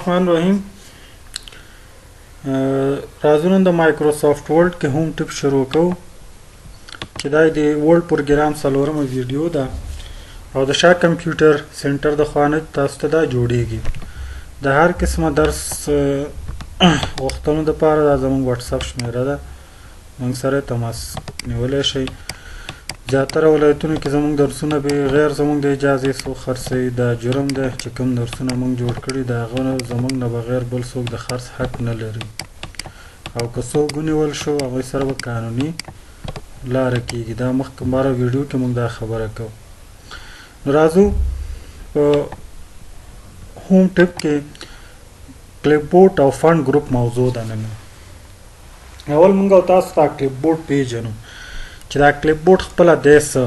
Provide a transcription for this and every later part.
الرحمن الرحیم. راځو نن د مایکروسافټ ورډ کې هوم ټپ شروع کوو چې دا د ورډ پروګرام څلورمه ویډیو ده او د شاه کمپیوټر سنټر د خوا نه تاسو ته دا جوړیږي. د هر قسمه درس غوښتنو دپاره دا زموږ واتساپ شمیره ده، موږ سره تماس نیولی شئ. زیاتره ولایتونو کې زموږ درسونه به غیر زموږ د اجازې څوک خرڅوي، دا جرم دی چې کوم درسونه موږ جوړ کړي د هغه زموږ نه بغیر بل څوک د خرڅ حق نه لري، او که څوک ونیول شو هغوی سره به قانوني لاره کیږي. دا مخکې باره ویډیو کې موږ دا خبره کوو. نو راځو په هوم ټپ کې کلیپ بورډ او فنډ ګروپ موضوع ده. نن اول موږ او تاسو ته کلیپ بورډ پیژنو چې دا کلیپ بورډ خپله دی څه.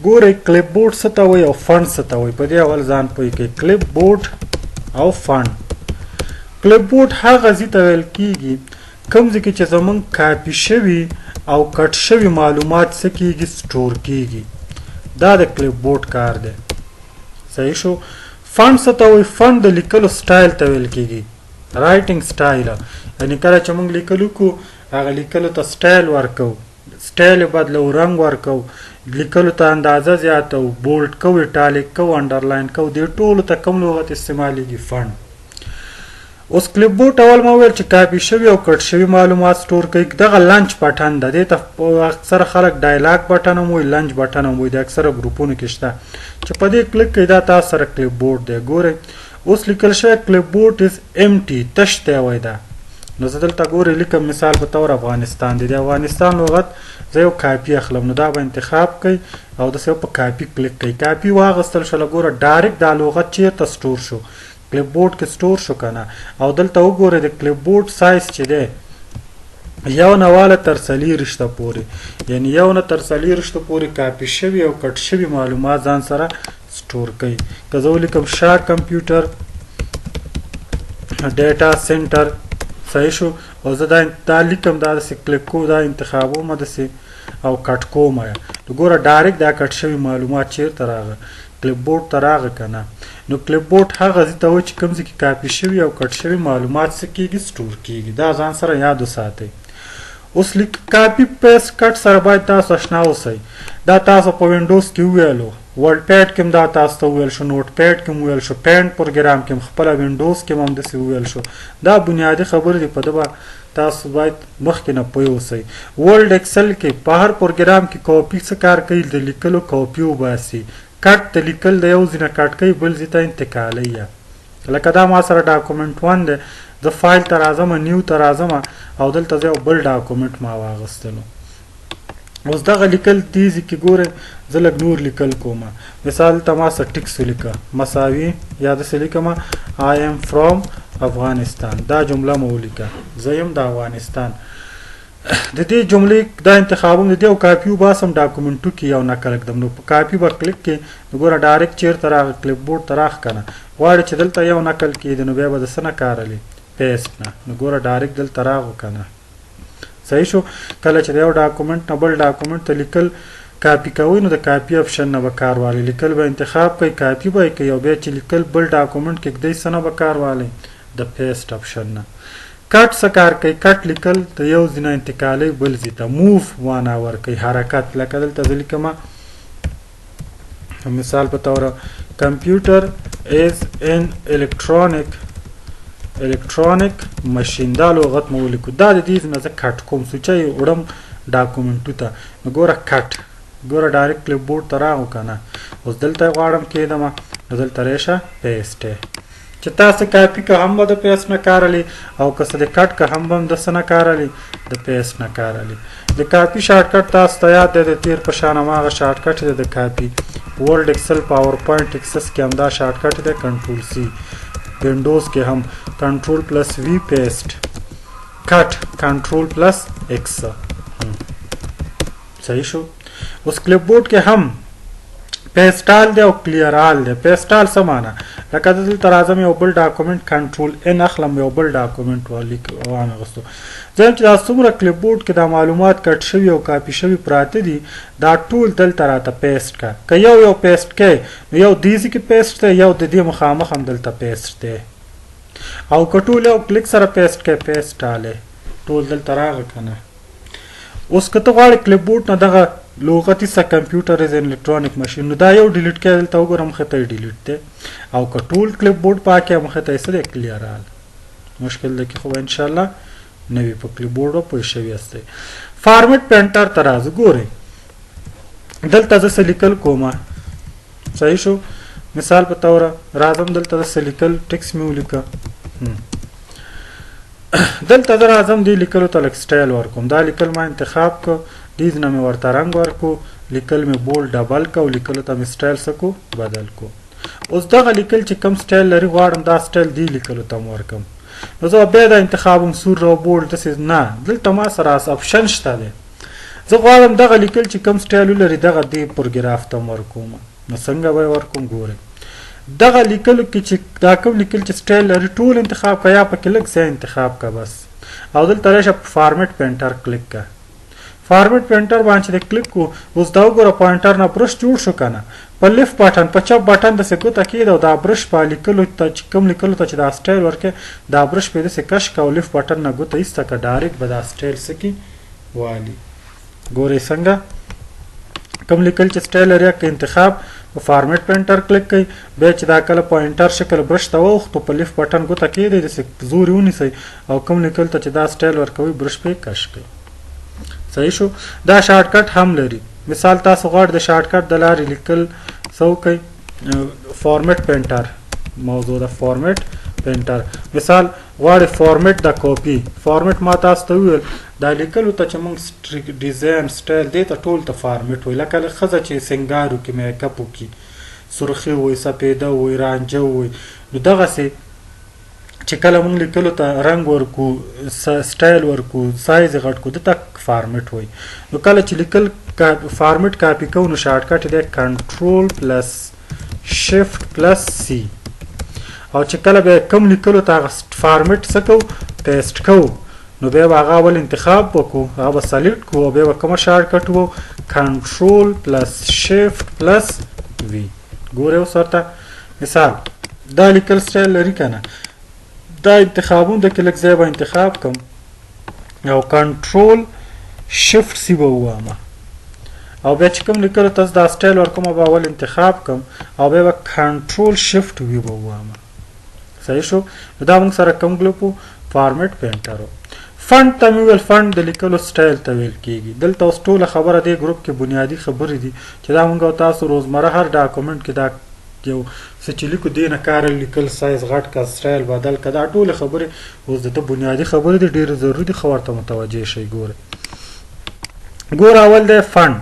ګورئ کلیپ بورډ څه ته وایي او فنډ څه ته وایي، په دې اول ځان پوه کړئ. کلیپ بورډ او فنډ. کلیپ بورډ هغه ځای ته ویل کیږي کوم ځای کې چې زموږ کاپي شوي او کټ شوي معلومات څه کیږي، سټور کیږي. دا د کلیپ بورډ کار دی. صحیح شو. فنډ څه ته وایي؟ فنډ د لیکلو سټایل ته ویل کیږي، رایټینګ سټایل. یعنی کله چې موږ لیکلو کو هغه لیکلو ته سټایل ورکوو، سټایل یې بدلوو، رنګ ورکوو، لیکلو ته اندازه زیاتوو، بولډ کوو، ایټالیک کوو، انډرلاین کوو، دې ټولو ته کوم لغت استعمالیږي؟ فنډ. اوس کلیپ بورډ اول ما وویل چې کاپي شوي او کټ شوي معلومات سټور کوي. دغه لنچ بټن ده، دې ته اکثره خلک ډایلاګ بټن هم وایي، لنچ بټن هم وایي، د اکثره ګروپونو کې شته چې په دې کلیک کوي دا تاسو سره کلیپ بورډ دی. ګورئ اوس لیکل شوی کلیپ بورډ از امټي، تش دی وایي دا. نو زه دلته ګورئ لیکم مثال په طور افغانستان دی، د افغانستان لغت زه یو کاپي اخلم، نو دا به انتخاب کوي او داسې یو په کاپي کلیک کوي. کاپي واغستل شوله، ګوره ډایرکټ دا لغت چیرته سټور شو؟ کلیپ بورډ کې سټور شو که نه. او دلته وګورئ د کلیپ بورډ سایز چې دی یو نه واله تر څلېرویشته پورې، یعنی یو نه تر څلېرویشتو پورې کاپي شوي او کټ شوي معلومات ځان سره سټور کوي. که زه ولیکم شاه کمپیوټر ډیټا سنټر، صحیح شو، او زه دا لیکم، دا داسې کلیک کوم، دا انتخابوم داسې او کټ کوم یې، نو ګوره ډایرکټ دا کټ شوي معلومات چیرته راغله؟ کلیپ بورډ ته راغله که نه. نو کلیپ بورډ هغه ځای ته وایي چې کوم ځای کې کاپي شوي او کټ شوي معلومات څه کیږي، سټور کیږي. دا ځان سره یاد وساتئ. اوس لیک کاپي پیسټ کټ سره باید تاسو اشنا اوسئ. دا تاسو په وینډوز کې وویلو، ورډ پیډ کې هم دا تاسو ته وویل شو، نوټ پیډ کې هم وویل شو، پینټ پروګرام کې هم، خپله وینډوز کې هم همداسې وویل شو. دا بنیادي خبرې دي، په ده به تاسو باید مخکې نه پوه اوسئ. ورډ اکسل کې په هر پروګرام کې کاپي څه کار کوي؟ د لیکلو کاپي وباسي. کټ د لیکل د یو ځای نه کټ کوي بل ځای ته انتقالوي. لکه دا ما سره ډاکومنټ 1 دی، زه فایل ته راځم، نیو ته راځم او دلته زه یو بل ډاکومنټ ما واغستلو. اوس دغه لیکل دې ځای کې ګورئ زه لږ نور لیکل کوم. مثال ته ما څه ټکس ولیکه، مساوي یا داسې لیکم آی ایم فرام افغانستان، دا جمله مو ولیکه، زه یم د افغانستان. د دې جملې دا انتخابوم، د دې او کاپي وباسم ډاکومنټو کې یو نقل کړم. نو په کاپي به کلیک کړې، نو ګوره ډایرکټ چیرته راغی؟ کلیپ بورډ ته راغی که نه. غواړي چې دلته یو نقل کړي، نو بیا به د څه نه کار لري؟ پیسټ نه. نو ګوره ډایرکټ دلته راغو که نه. صحیح شو. کله چې د یو ډاکومنټ نه بل ډاکومنټ ته لیکل کاپي کوئ، نو د کاپي اپشن نه به کار والئ. لیکل به انتخاب کوئ، کاپي به یې کوئ، او بیا چې لیکل بل ډاکومنټ کې ږدئ څه نه به کار والئ؟ د پیسټ اپشن نه. کټ څه کار کوي؟ کټ لیکل د یو ځای نه انتقالوي بل ځای ته، موو معنا ورکوي، حرکت. لکه دلته زه لیکم مثال په طور کمپیوټر از ان الکترونیک ماشین، دا لغت مو ولیکو. دا د دې ځای نه زه کټ کوم، سوچه یې وړم ډاکومنټو ته. نو ګوره کټ، ګوره ډایرکټ کلیپ بورډ ته راغو که نه. اوس دلته یې غواړم کېدم، نو دلته ریشه پیسټ دی. چې تاسو کاپي که هم به د پیسټ نه کار لري، او که څه د کټ که هم به هم د څه نه کار لري، د پیسټ نه کار لري. د کاپي شارټکټ تاسو ته یاد دی، د تیر په شان هماغه شارټکټ دی د کاپي. ورډ اکسل پاورپوینټ اکسس کې همدا شارټکټ دی، کنټرول سی. وینډوز کې هم کنټرول پلس وی پیسټ، کټ کنټرول پلس ایکس. صحیح شو. اوس کلیپ بورډ کې هم پیسټال دی او کلیر آل دی. پیسټال څه معنا؟ لکه زه دلته راځم یو بل ډاکومنټ کنټرول ان اخلم، یو بل ډاکومنټ وانغستو. زه چې دا څومره کلیپ بورډ کې دا معلومات کټ شوي او کاپي شوي پراته دي، دا ټول دلته راته پیسټ کا. که یو یو پیسټ کوي، نو یو دې ځای کې پیسټ دی، یو د دې مخامخ هم دلته پیسټ دی. او که ټول یو کلیک سره paste کې paste آله ټول دلته راغی که نه. اوس که ته غواړې clipboard نه دغه لغتي څه computer is an electronic machine، نو دا یو delete کې دلته وګوره مخې ته یې delete دی، او که ټول clipboard پاک یې مخې ته یې څه دی clear آله. مشکل دی کې خو به انشاءالله نه وي، په clipboard به پوه شوي یاستئ. format painter ته راځو، ګورئ دلته زه څه لیکل کوم، صحیح شو. مثال په طور راځم دلته زه څه لیکل ټیکس مې ولیکه، دلته زه راځم دې لیکلو ته لږ سټایل ورکوم. دا لیکل ما انتخاب که، دې نه مې ورته رنګ ورکو، لیکل مې bold double که او لیکلو ته مې سټایل څه کو بدل کو. اوس دغه لیکل چې کوم سټایل لري غواړم دا سټایل دې لیکلو ته هم ورکم. نو زه بیا دا انتخابم سور او bold داسې نه، دلته ما سره option شته دی. زه غواړم دغه لیکل چې کوم سټایل ولري دغه دې پروګراف ته هم ورکوم. نو څنګه به یې ورکوم؟ ګورئ دغه لیکلو کې چې دا کوم لیکل چې سټایل لري ټول انتخاب که یا پکې لږ ځای انتخاب که بس، او دلته راشه په format painter کلیک که. format painter باندې چې کلیک کو، اوس دا وګوره pointer نه برش جوړ شو که نه، په left button په چپ بټن داسې ګوته کېده او دا برش په لیکلو ته چې کوم لیکلو ته چې دا سټایل ورکې دا برش پې داسې کش که او left button نه ګوته ایسته که، direct به دا سټایل څه کي والي. ګورئ څنګه کوم لیکل چې سټایل لري که انتخاب په format painter کلیک کړئ، بیا چې دا کله pointer شکل برش ته واوښتو په left button ګوته کېږدئ داسې زور یې ونیسئ او کوم لیکل ته چې دا سټایل ورکوئ برش پې کش کړئ. صحیح شو. دا shortcut هم لري. مثال تاسو غواړئ د shortcut د لارې لیکل څه وکړئ، format painter موضوع ده، format painter مثال غواړئ format د copy format ما تاسو ته وویل دا لیکلو ته چې موږ design style دې ته ټول ته format وایي، لکه ښځه چې سنګار وکړي میک اپ وکړي سرخي وایي سپېده وایي رانجه وایي، نو دغسې چې کله موږ لیکلو ته رنګ ورکو سټایل ورکو سایز یې غټ کو ده ته format وایي. نو کله چې لیکل format copy کوو نو shortcut یې دی control plus shift plus C، او چې کله بیا کوم لیکلو ته هغه format څه کوو paste کوو، نو بیا به هغه اول انتخاب وکړو، هغه به select کړو او بیا به کومه shortcut وو control plus shift plus V. ګورئ اوس ورته مثال دا لیکل سټایل لري که نه، دا انتخابونه د کې لږ ځای به انتخاب کړم او control shift C به ووهم او بیا چې کوم لیکلو ته دا سټایل ورکوم به اول انتخاب کړم او بیا به control shift V به ووهم. صحیح شو. نو دا موږ سره کوم group و؟ format painter و. font ته مې وویل font د لیکلو سټایل ته ویل کېږي. دلته اوس ټوله خبره دې ګروپ کې بنیادي خبرې دي چې دا موږ او تاسو روزمره هر document کې دا یو څه چې لیکو دې نه کار لیکل سایز غټ که سټایل بدل که، دا ټولې خبرې اوس د ده بنیادي خبرې دي، ډېرې ضروري دي، ښه ورته متوجه شئ. ګورئ ګوره اول دی font،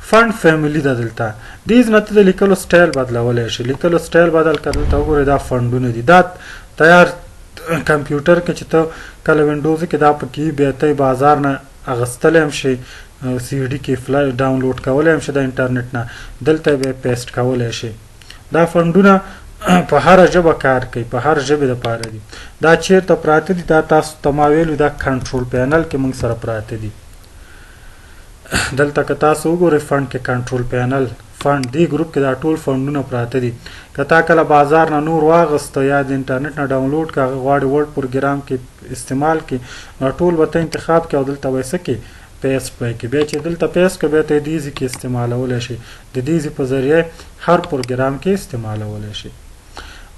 font family ده. دلته دې نه ته د لیکلو سټایل بدلولی شي، لیکلو سټایل بدل که. دلته وګورئ دا فنډونه دي، دا تیار کمپیوټر کې چې ته کله وینډوز کې دا پکې بیا ته بازار نه اغستلی هم شي، سی ډي کې فلای ډاونلوډ کولی هم شي د انټرنیټ نه، دلته بیا paste کولی شي. دا فنډونه په هره ژبه کار کوي، په هر ژبې دپاره دي. دا چیرته پراته دي؟ دا تاسو ته ما ویلو دا control panel کې موږ سره پراته دي. دلته که تاسو وګورئ font کې control panel font دې ګروپ کې دا ټول فنډونه پراته دي. که تا کله بازار نه نور واغسته یا د انټرنیټ نه ډاونلوډ که هغه غواړي Word پروګرام کې استعمال کړي، نو ټول به ته انتخاب کړې او دلته به یې څه کړې paste به یې کړې. بیا چې دلته paste کړې بیا ته یې دې ځای کې استعمالولی شي، د دې ځای په ذریعه هر پروګرام کې استعمالولی شي.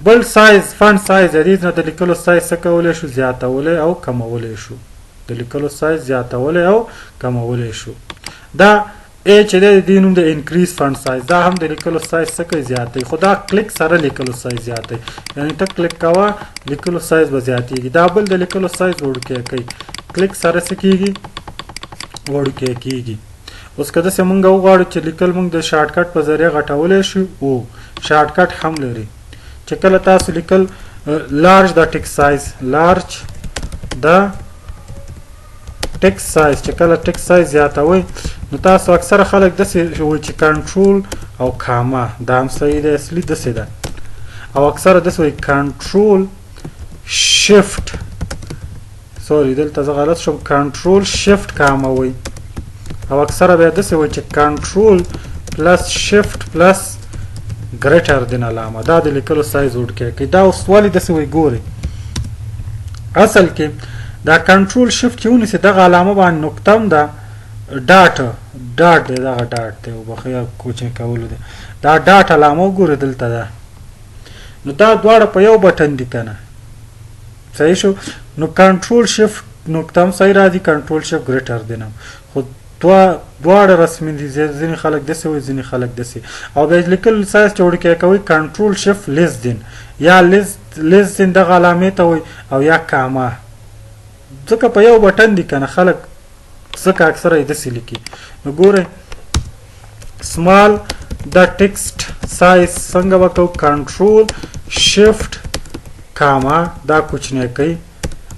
بل size font size د دې نه د لیکلو سایز څه کولی شو؟ زیاتولی او کمولی شو. د لیکلو سایز زیاتولی او کمولی شو. دا ای چې دی د دې نوم د increase font size، دا هم د لیکلو سایز څه کوي؟ زیاتوي، خو دا کلیک سره لیکلو سایز زیاتوي، یعنی ته کلیک کوه لیکلو سایز به زیاتېږي. دا بل د لیکلو سایز وړوکی کوي، کلیک سره څه کېږي؟ وړوکی کېږي. اوس که داسې مونږ وغواړو چې لیکل مونږ د shortcut په ذریعه غټولی شو، او shortcut هم لري چې کله تاسو لیکل large د text size، large د text size، چې کله text size زیاتوئ نو تاسو اکثره خلک داسې وایي چې کنټرول او کاما، دا هم صحیح دی، اصلي داسې ده، او اکثره داسې وایي control shift، sorry دلته زه غلط شوم، control shift comma وایي، او اکثره بیا داسې وایي چې control plus shift plus greater than علامه، دا د لیکلو سایز وړوکی کوي. دا اوس ولې داسې وایي؟ ګورئ اصل کې دا کنټرول شفت چې ونیسي دغه علامه باندې نقطه هم ده، ډاټ ډاټ دی، دغه ډاټ دی، وبخښئ کوچنی کولو دی، دا ډاټ علامه وګورئ دلته ده. نو دا دواړه په یو بټن دي که نه؟ صحیح شو. نو کنټرول شفت نقطه هم صحیح راځي، کنټرول شفت ګریټر دی نه، خو دواړه رسمي دي. ځینې خلک داسې وایي، ځینې خلک داسې. او بیا لیکل سایز چې وړوکی کوئ کنټرول شفت لیس دین یا لیس دین دغه علامې ته وایي، او یا کاما، ځکه په یو بټن دي که نه، خلک ځکه اکثره یې داسې لیکي. نو ګورئ سمال د ټیکسټ سایز څنګه به کوو؟ کنټرول شفت کاما دا کوچنی کوي،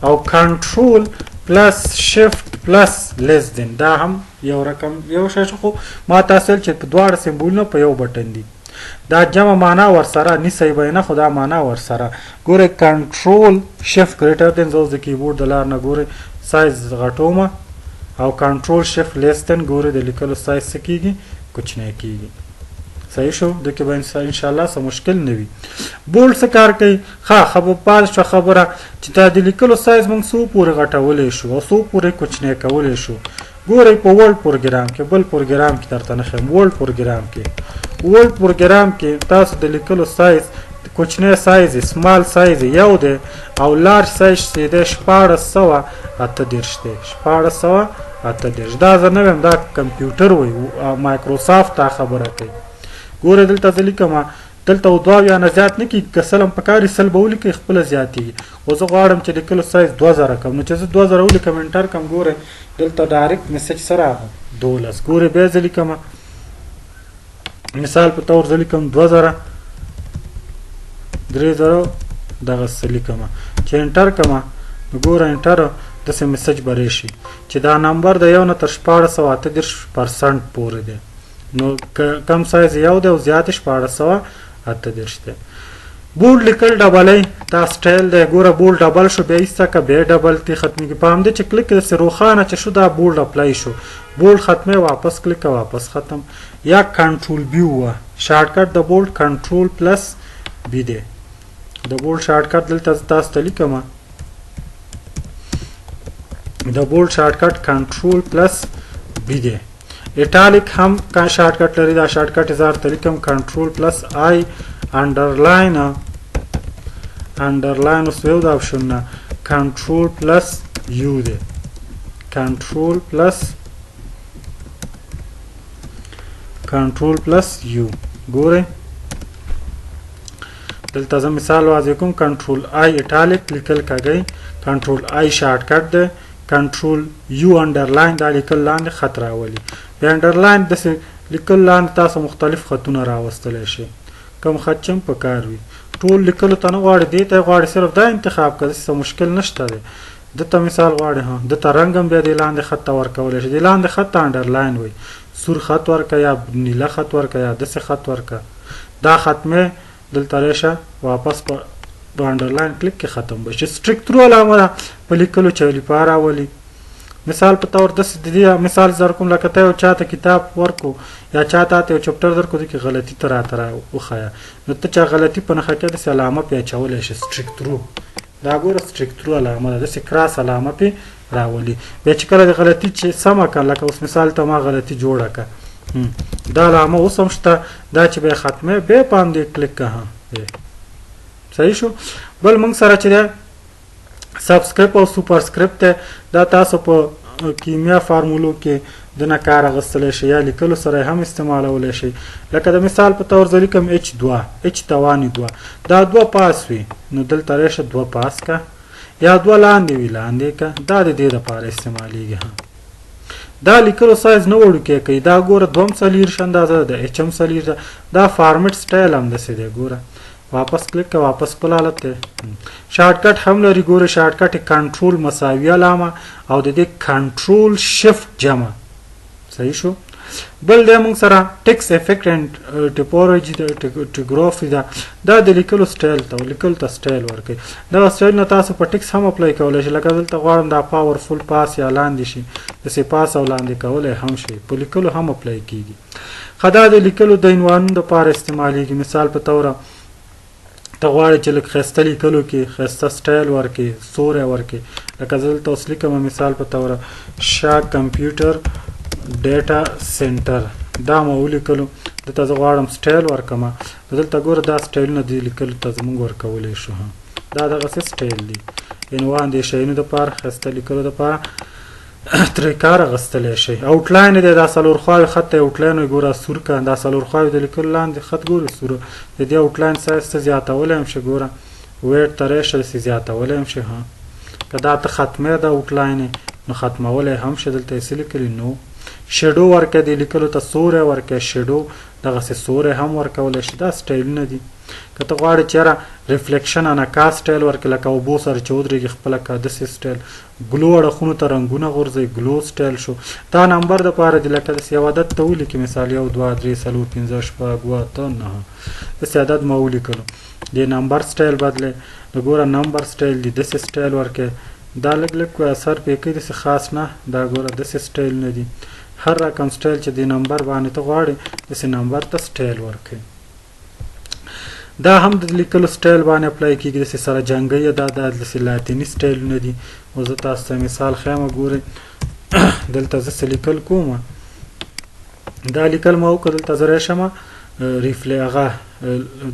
او کنټرول پلس شفت پلس لیس دین دا هم یو رقم یو شی شو. خو ما تاسو ویل چې په دواړه سمبولونه په یو بټن دي، دا جمع معنا ورسره نیسئ به نه، خو دا معنا ورسره. ګورئ کنټرول شفت ګریټر دین، زه اوس د کیبورډ د لار نه ګورئ سایز غټومه، او کنټرول شفت لیس دین ګورئ د لیکلو سایز څه کیږي؟ کوچنی کیږي. صحیح شو. د کې به ان شاء الله څه مشکل نه وي. بولډ څه کار کوي؟ ښه خبر پاس شوه خبره چې دا د لیکلو سایز موږ څو پورې غټولی شو او څو پورې کوچنی کولی شو. ګورئ په ورډ پروګرام کې، بل پروګرام کې درته نه ښیم، ورډ پروګرام کې، ورډ پروګرام کې تاسو د لیکلو سایز کوچنی سایز سمال سایز یو دی، او لارج سایز چې دی 1638 دی، 1638. دا زه نه وایم، دا کمپیوټر وایي، مایکروسافټ دا خبره کوي. ګورئ دلته زه لیکم، دلته 72 نه زیات نه کېږي، که 100 هم پکار وي 100 به ولیکئ، خپله زیاتېږي. خو زه غواړم چې لیکلو سایز 2000 کړم، نو چې زه 2000 ولیکم انټر کړم، ګورئ دلته ډایرکټ میسج څه راغی؟ 12. ګورئ بیا زه لیکم، مثال په طور زه لیکم 2000 3000 دغه څه لیکم، چې انټر کړم نو ګوره انټر داسې میسج به راشي چې دا نمبر د 1 نه تر 1638% پورې دی. نو کم سایز یو دی او زیات 1638 دی. بولډ لیکل ډبلئ، دا سټایل دی. ګوره بولډ ډبل شو، بیا ایسته که بیا ډبل تی ختمېږي. په همدې چې کلیک داسې روښانه چې شو دا بولډ اپلای شو، بولډ ختمې واپس کلیک که واپس ختم. یا کنټرول بي ووه، شارټکټ د بولډ کنټرول پلس بي دی. د بولډ شارټکټ دلته تاسو ته لیکم، د بولډ شارټکټ کنټرول پلس بي دی. ایټالیک هم شارټکټ لري، دا شارټکټ یې زه درته لیکم، کنټرول پلس آی، انډرلاین، انډرلاین اوس یو د اپشن نه کنټرول پلس یو دی، کنټرول پلس، کنټرول پلس یو. ګورئ دلته زه مثال واضح کوم، کنټرول آی ایټالیک لیکل کږئ، کنټرول آی شارټکټ دی، کنټرول یو انډرلاین دا لیکل لاندې خط راولي. بیا انډرلاین داسې لیکل لاندې تاسو مختلف خطونه راوستلی شئ، کوم خط چې هم پکار وي. ټول لیکلو ته نه غواړي، دې ته غواړي صرف دا انتخاب کړه، داسې څه مشکل نشته دی. ده ته مثال غواړي، ها ده ته رنګ هم بیا دې لاندې خط ته ورکولی شي، دې لاندې خط ته انډرلاین وایي، سور خط ورکه یا نیله خط ورکه یا داسې خط ورکه. دا ختمه دلته راشه واپس په انډرلاین کلیک کې ختم به شي. سټریک ترو علامه ده په لیکلو چې الفبا راولي. مثال په طور داسې د دې مثال زه کوم، لکه ته یو چاته کتاب ورکو یا چا ته یو چپټر درکو، دې کې غلطي ته راته را وښیه، نو ته چا غلطي په نښه کې داسې علامه پرې اچولی شي، سټریک ترو. دا ګوره سټریک ترو علامه ده، داسې کراس علامه پرې راولي. بیا چې کله د غلطي چې سمه کړه، لکه اوس مثال ته ما غلطي جوړه کړه، دا علامه اوس هم شته، دا چې بیا ختمه بیا په همدې کلیک کړه، صحیح شو. بل موږ سره چې دی سبسکرپټ او سوپرسکرپټ دی، دا تاسو په کیمیا فارمولو کې د نه کار اخیستلی شئ یا لیکلو سره هم استعمالولی شئ. لکه د مثال په طور زه لیکم اچ دوه، اچ تواني دوه، دا دوه پاس وي نو دلته راشه دوه پاس که، یا دوه لاندې وي لاندې که، دا د دې دپاره استعمالیږي. هم دا لیکلو سایز نه وړوکی کوي، دا ګوره دوم څلوېښت اندازه ده، د اچ هم څلوېښت ده، دا فارمټ سټایل هم داسې دی. ګوره واپس کلیک که واپس خپل حالت دی. شارټکټ هم لري، ګوره شارټکټ کنټرول مساوي علامه او د دې کنټرول شفت جمع، صحیح شو. بل دی موږ سره ټیکس افیکټ اینډ ټیپولوژي ده، ټیګرافي ده، دا د لیکلو سټایل ته لیکلو ته سټایل ورکوي. دغه سټایل نه تاسو په ټیکس هم اپلای کولی شئ. لکه دلته غواړم دا پاور فول پاس یا لاندې شي، داسې پاس او لاندې کولی هم شئ، په لیکلو هم اپلای کیږي. ښه، دا د لیکلو د عنوانونو دپاره استعمالیږي. مثال په توره ته غواړې چې لږ ښایسته لیکلو کې ښایسته سټایل ورکړې، سوری ورکړې، لکه زه دلته اوس لیکم مثال په طور شاه کمپیوټر ډیټا سنټر، دا ما ولیکلو. دلته زه غواړم سټایل ورکړم، نو دلته ګوره دا سټایلونه دې لیکلو ته زموږ ورکولی شو. دا دغسې سټایل دي، عنوان دې شیانو دپاره ښایسته لیکلو دپاره ترې کار اخیستلی شئ. outline دی، دا څلور خواوې خط دی، outline وایي ګوره سور که، دا څلور خواوې د لیکلو لاندې خط ګورې سور، د دې outline size ته زیاتولی هم شي، ګوره ویټ ته راشه داسې زیاتولی هم شي. ها که دا ته ختمې ده outline نو ختمولی هم شي. دلته یې څه لیکلي نو shadow ورکړه، دې لیکلو ته سوری ورکړه، shadow دغسې سوری هم ورکولی شي. دا سټایلونه دي. که ته غواړې چې یاره reflection انعکاس سټایل ورکړې، لکه اوبو سره چې ودرېږي خپله که داسې سټایل، glow اړخونو ته رنګونه غورځوي، glow style شو. دا نمبر دپاره دي، لکه داسې یو عدد ته ولیکې، مثال 1 2 3 4 5 6 7 8 9، داسې عدد ما ولیکلو، دې نمبر سټایل بدلې، نو ګوره نمبر سټایل دي داسې سټایل ورکړې. دا لږ لږ اثر پرې کوي، داسې خاص نه، دا ګوره داسې سټایلونه دي. هر رقم سټایل چې دې نمبر باندې ته غواړې داسې نمبر ته سټایل ورکړې. دا هم د لیکلو سټایل باندې apply کېږي، داسې سره جنګي، دا داسې لاتیني سټایلونه دي. اوس زه تاسو ته مثال ښیم، ګورئ دلته زه څه لیکل کوم، دا لیکل ما وکړه، دلته زه راشم ریفلی هغه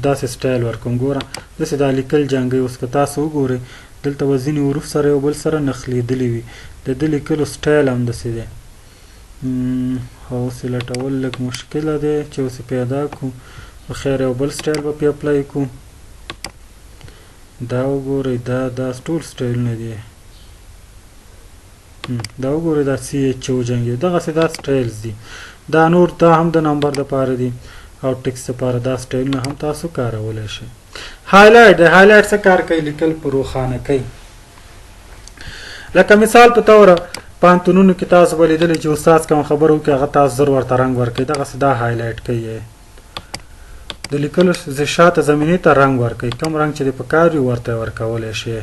داسې سټایل ورکوم، ګوره داسې دا لیکل جنګي. اوس که تاسو وګورئ دلته به ځینې حروف سره یو بل سره نښلېدلي وي، د ده لیکلو سټایل هم داسې دی. خو اوس یې لټول لږ مشکله دی چې اوس یې پیدا کړو، په خیر یو بل سټایل به پرې apply کړو. دا وګورئ، دا دا ټول سټایلونه دي. دا وګورئ، دا سی اچ او جنګي، دغسې دا styles دي. دا نور دا هم د نمبر دپاره دي او ټیکس دپاره، دا سټایلونه هم تاسو کارولی شئ. highlight دی، highlight څه کار کوي؟ لیکل په روښانه کوي. لکه مثال په طور پوهنتونونو کې تاسو به لیدلی چې استاد کوم خبره وکړي هغه تاسو زر ورته رنګ ورکوي، دغسې دا highlight کوي، د لیکلو شاته زمینې ته رنګ ورکوي، کوم رنګ چې د پکار وي ورته ورکولی شي.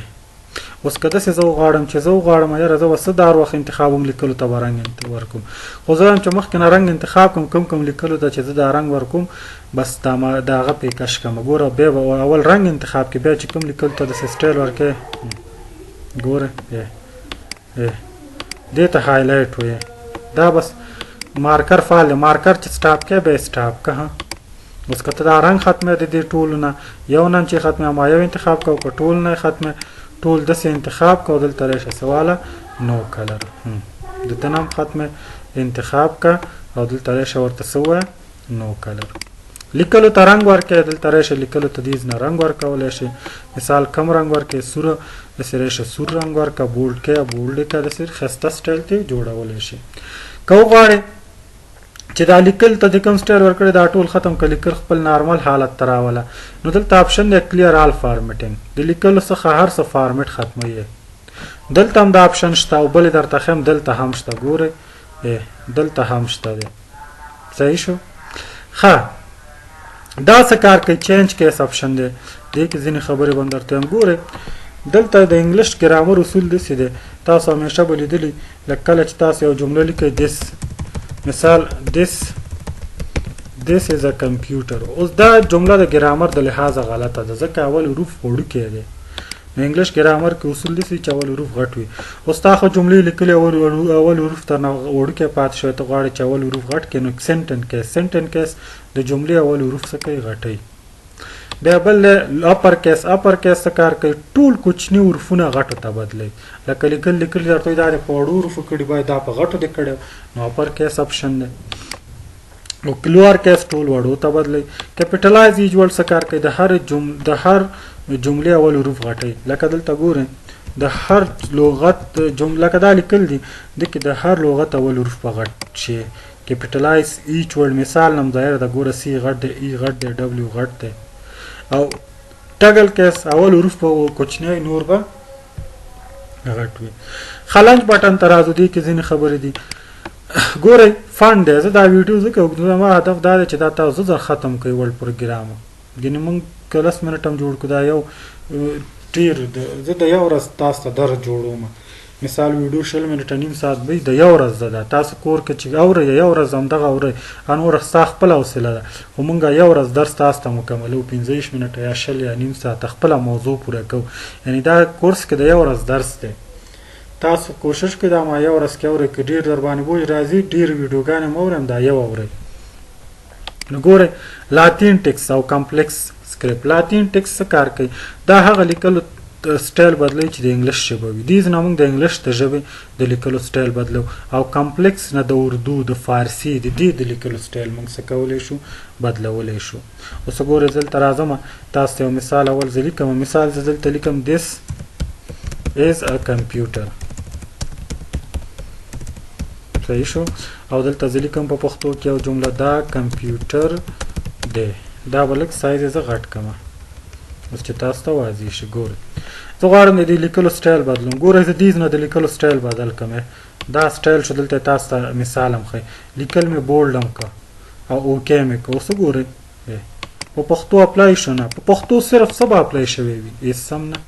اوس که داسې زه وغواړم چې زه وغواړم یاره زه به څه د هر وخت انتخابوم لیکلو ته به رنګ ورکوم، خو زه وایم چې مخکې نه رنګ انتخاب کړم، کوم کوم لیکلو ته چې زه دا رنګ ورکوم بس دا ما د هغه پرې کش کړم. ګوره بیا به اول رنګ انتخاب کړې، بیا چې کوم لیکلو ته داسې سټایل ورکوې، ګوره دې ته highlight وایي. دا بس مارکر فعال دی، مارکر چې stop کړې بیا یې stop کړه. اوس که ته دا رنګ ختمې د دې ټولو نه یو نن چې ختمې ما یو انتخاب کړه، که ټول نه ختمې ټول داسې انتخاب کړه، دلته راشه سواله no color، د ده نه هم ختمې انتخاب کړه او دلته راشه ورته څه ووایه no color. لیکلو ته رنګ ورکړې، دلته راشه لیکلو ته دې نه رنګ ورکولی شي. مثال کم رنګ ورکړې، سور، داسې راشه سور رنګ ورکړه، bold کړه، bold یې کړه، داسې ښایسته سټایل ته جوړولی شي. که وغواړې چې دا لیکل ته د کوم سټایل ورکړې دا ټول ختم کړه، لیکل خپل نارمل حالت ته راوله، نو دلته option دی clear all formatting، د لیکلو څخه هر څه فارمټ ختموي. دلته هم دا option شته او بلې درته ښیم، دلته هم شته، ګورئ دلته هم شته دی. صحیح شو؟ ښه، دا څه کار کوي؟ change case option دی، دې کې ځینې خبرې به هم درته وایم. ګورئ دلته د English ګرامر اصول داسې دی، تاسو همیشه به لیدلي، لکه کله چې تاسو یو جمله لیکئ this، مثال this is a computer. اوس دا جمله د ګرامر د لحاظه غلطه ده، ځکه اول حروف وړوکی دی. نو English ګرامر کې اصول داسې چې اول حروف غټ وي. اوس تا خو جملې لیکلې اول حروف تر نه وړوکی پاتې شوی، ته غواړې چې اول حروف غټ کړې، نو sentence case، sentence case د جملې اول حروف څه کوي؟ غټوي. بیا بل دی upper case، upper case څه کار کوي؟ ټول کوچني حرفونه غټو ته بدلوي. لکه لیکل لیکل درته وایي دا دې په وړو حروفو کړي، باید دا په غټو دې کړی، نو upper case option دی. او lower case ټول وړو ته بدلوي. capitalize each word څه کار کوي؟ د هر جملې اول حروف غټوي. لکه دلته ګورئ د هر لغت جمله، لکه دا لیکل دي دې کې د هر لغت اول حروف په غټ شي. capitalize each word مثال نم ظاهر ده، ګوره C غټ دی، E غټ دی، W غټ دی. او toggle case اول حروف په کوچنی، نور به غټ وي. launch button ته راځو، دې کې ځینې خبرې دي. ګورئ font دی، زه دا ویډیو ځکه اوږدوم، زما هدف دا دی چې دا تاسو زر ختم کړئ Word پروګرام. ګینې موږ که لس منټ هم جوړ کړو دا یو ډېر زه د یو ورځ تاسو ته در جوړوم. مثال ویډیو 20 منټه نیم ساعت به د یو ورځ ده. تاسو کور کې چې اورئ یو ورځ همدغه اورئ، نور ستا خپله حوصله ده. خو مونږ یو ورځ درس تاسو ته مکملو، 25 منټه یا 20 یا نیم ساعت خپله موضوع پوره کوو. یعنی دا کورس کې د یو ورځ درس دی. تاسو کوشش کړئ دا ما یو ورځ کې اورئ، که ډېر در باندې بوج راځي ډېر ویډیوګانې مه اورئ، دا یو اورئ. نو ګورئ لاتین ټیکس او کمپلیکس سکریپټ. لاتین ټیکس څه کار کوي؟ دا هغه لیکلو سټایل بدلوي چې د انګلیش ژبه وي. دې نه موږ د انګلیش د ژبې د لیکلو سټایل بدلو، او کمپلیکس نه د اردو، د فارسي، د دې د لیکلو سټایل موږ څه کولی شو؟ بدلولی شو. اوس ګورئ زه دلته راځم، تاسو ته یو مثال اول زه لیکم. مثال زه دلته لیکم this is a computer، صحیح شو. او دلته زه لیکم په پښتو کې یو جمله، دا کمپیوټر دی. دا به لږ سایز یې زه غټ کړم اوس چې تاسو ته واضح شي. ګورئ زه غواړم د دې لیکلو سټایل بدلوم. ګورئ زه دې نه د لیکلو سټایل بدل کړم. دا سټایل شو، دلته تاسو ته مثال هم ښیي. لیکل مې bold هم کړه او okay مې کړه. اوس وګورئ په پښتو apply شو نه، په پښتو صرف څه به apply شوی وي، هېڅ هم نه.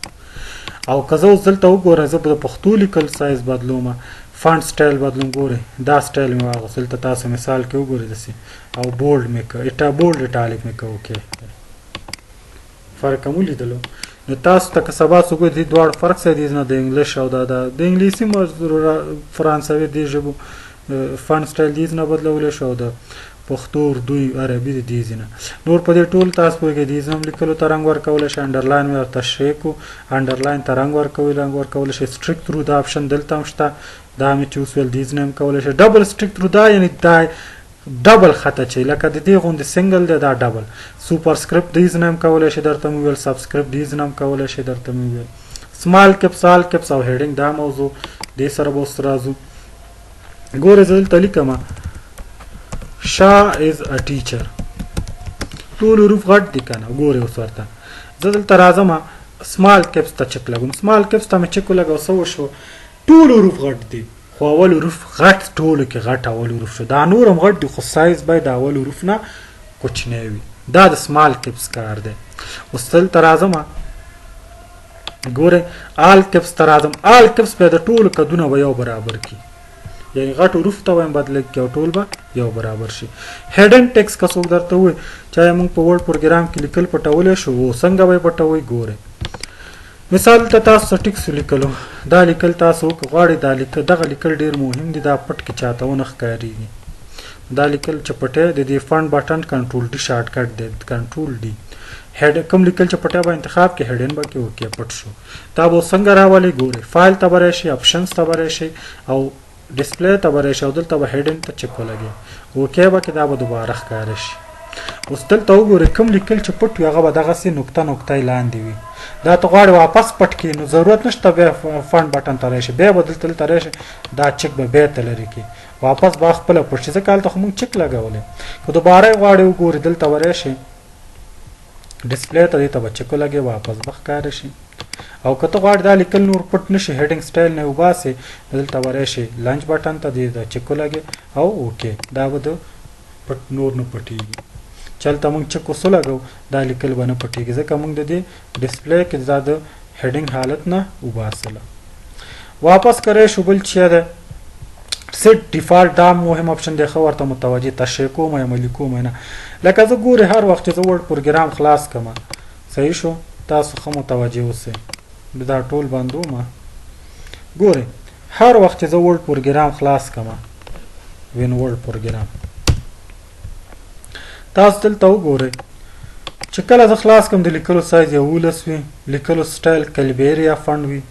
او که زه اوس دلته وګورم، زه به د پښتو لیکل سایز بدلوم، font style بدلوم. ګورئ دا سټایل مې واغوست، دلته تاسو مثال کې وګورئ داسې، او bold مې کړه، bold italic مې کړه، okay. فرق هم ولیدلو. نو تاسو ته که سبا څوک وایي دې دواړو فرق څه دی، نه د انګلیش او دا د انګلیسي فرانسوي دې ژبو font style دې نه بدلولی شو، او د پښتو، اردو، عربي د دې ځینه. نور په دې ټول تاسو پوهېږئ. دې ځینه هم لیکلو ته رنګ ورکولی شئ، underline مې ورته تشریح کړو، underline ته رنګ ورکوي، رنګ ورکولی شئ. strikethrough دا option دلته هم شته، دا مې چې اوس ویل دې ځینه هم کولی شئ. double strikethrough دا یعنی دا double خط اچوي، لکه د دې غوندې single دی، دا double. superscript دې ځینه هم کولی شئ، درته مې وویل. subscript دې ځینه هم کولی شئ، درته مې وویل. small caps، all caps او heading، دا موضوع دې سره به اوس راځو. ګورئ زه دلته لیکم شاه is a teacher، ټول حروف غټ دي که نه. ګورئ اوس ورته زه دلته راځم، small caps ته چک لګوم. small caps ته مې چک ولګاوه، څه وشو؟ ټول حروف غټ دي، خو اول حروف غټ، ټولو کې غټ اول حروف شو. دا نور هم غټ دي، خو سایز باید د اول حروف نه کوچنی وي. دا د small caps کار دی. اوس دلته راځم، ګورئ all caps ته راځم. all caps بیا د ټولو کدونه به یو برابر کړي، یعنی غټ حروف ته وایم بدل کړي او ټول به یو برابر شي. hidden text که څوک درته ووایي چې آیا موږ په Word پروګرام کې لیکل پټولی شو، څنګه به یې پټوئ؟ ګورئ مثال ته تاسو ټیکس ولیکلو، دا لیکل تاسو که غواړئ دا لیکل، دغه لیکل ډېر مهم دي، دا پټ کې چاته ونه ښکارېږي. دا لیکل چې پټی د دې font button control D shortcut دی، control D. head کوم لیکل چې پټی به انتخاب کې hidden به کې okay پټ شو. دا به څنګه راولئ؟ ګورئ فایل ته به راشئ، options ته به راشئ او display ته به راشئ او دلته به hidden ته چک ولګئ، okay به کې دا به دوباره ښکاره شي. اوس دلته وګورئ کوم لیکل چې پټ وي هغه به دغسې نقطه نقطه یې لاندې وي. دا ته غواړې واپس پټ کړې نو ضرورت نشته بیا font button ته راشي، بیا به دلته راشي، دا چک به بیرته لرې کړي، واپس به خپله پټ شي، ځکه هلته خو موږ چک لګولی. که دوباره یې غواړې وګورې دلته به راشي display ته، دې ته به چک ولګې، واپس به ښکاره شي. او که ته غواړې دا لیکل نور پټ نه شي، heading style نه وباسې، دلته به راشي launch button ته، دې ته چک ولګې او okay، دا به د پټ نور نه پټېږي. چې هلته موږ چک اوس ولګو دا لیکل به نه پټېږي، ځکه موږ د دې display کې دا د heading حالت نه وباسله. واپس کړی شو بل چی ده set default، دا مهم option دی، ښه ورته متوجه تشریح کوم یا عملي کوم نه. لکه زه ګورې هر وخت چې زه Word پروګرام خلاص کړم، صحیح شو، تاسو ښه متوجه اوسئ، دا ټول بندوم. ګورې هر وخت چې زه Word پروګرام خلاص کړم، win Word پروګرام، تاسو دلته وګورئ چې کله زه خلاص کړم د لیکلو سایز 11 وي، لیکلو style Calibri font وي.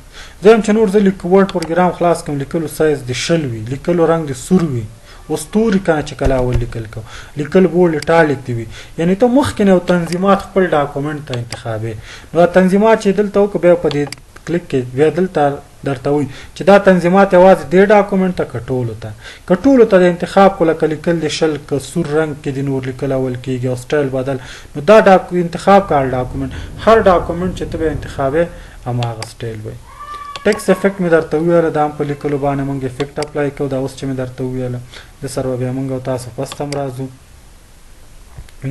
زه یم چې نور زه Word پروګرام خلاص کړم، لیکلو سایز د 20 وي، لیکلو رنګ د سور وي، اوس توري کنه چې کله اول لیکل کوم، لیکل bold italic دی وي. یعنی ته مخکې نه یو تنظیمات خپل document ته انتخابې، نو دا تنظیمات چې دلته وکړو بیا په دې کلیک کې بیا دلته درته وایي چې دا تنظیمات یوازې دې document ته که ټولو ته، که ټولو ته د انتخاب کو، لکه لیکل د 20 که سور رنګ کې د نور لیکل اول کېږي او style بدل، نو دا انتخاب که هر document، هر document چې ته به انتخابې هماغه style وي. text effect مې درته وویله، دا هم په لیکلو باندې موږ effect apply کوو، دا اوس چې مې درته وویله د سره به بیا موږ او تاسو پس هم راځو.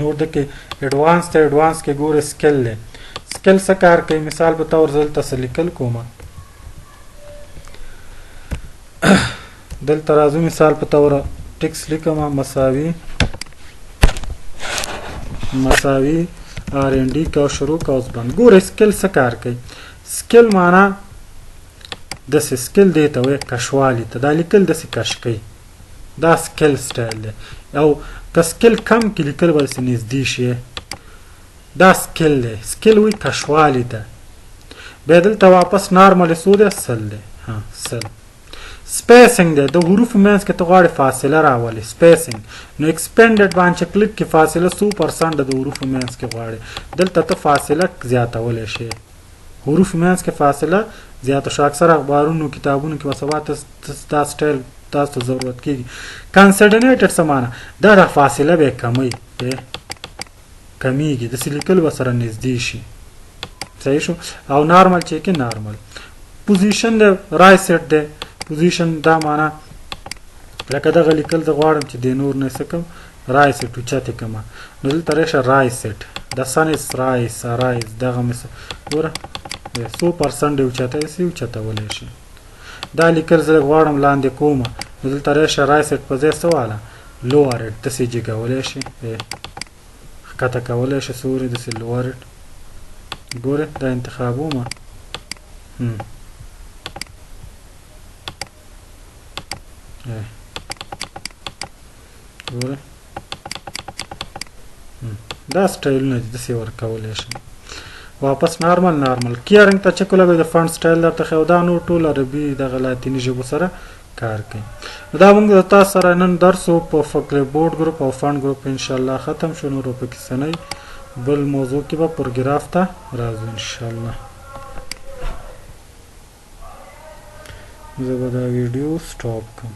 نور د کې advance ته، advance کې ګوره scale دی، scale څه کار کوي؟ مثال به طور زه دلته څه لیکل کوم، دلته راځو مثال په طور ټیکس لیکم مساوي مساوي آر ان ډي قوس شروع قوس بند. ګوره scale څه کار کوي؟ scale معنا داسې scale دی ته وایي کشوالي ته، دا لیکل داسې کش کوي، دا scale style دی. او که scale کم کې لیکل به داسې نږدې شي، دا scale دی. scale وایي کشوالي ته. بیا دلته واپس normal څو دی؟ 100 دی. ها 100. spacing دی، د حروفو منځ کې ته غواړې فاصله راولې، spacing. نو expanded باندې چې کلیک کې فاصله څو percent د حروفو منځ کې غواړې، دلته ته فاصله زیاتولی شې، حروف منځ کې فاصله زیاته شو. اکثر اخبارونو کتابونو کې به سبا ته دا سټایل تاسو ته ضرورت کېږي. consolidated څه معنا؟ دا د فاصله به کموي، کمیږي، داسې لیکل به سره نږدې شي. صحیح شو. او نارمل چې کې normal position دی، raise it دی. position دا معنا لکه دغه لیکل زه غواړم چې د نور نه څه کوم، raise it اوچتې کړم، نو دلته راشه raise it د sun is rise rise دغه مې ګوره څو percent یې اوچته داسې اوچتولی شي. دا لیکل زه غواړم لاندې کوم، نو دلته راشه raise it په ځای څه واله lower it داسې جګولی شي، ښکته کولی شي، sorry داسې lower it. ګوره دا انتخابومه. ګوره دا سټایلونه دي، داسې ورکولی شم. واپس normal normal kerning ته چک ولګوئ، د font style درته ښیي. او دا نور ټول عربي دغه لاتیني ژبو سره کار کوي. نو دا موږ د تاسو سره نن درس و په clipboard group او font group انشاءالله ختم شو. نور به پکې څه نه وي، بل موضوع کې به پروګراف ته راځو انشاءالله. زه به دا ویډیو stop کړم.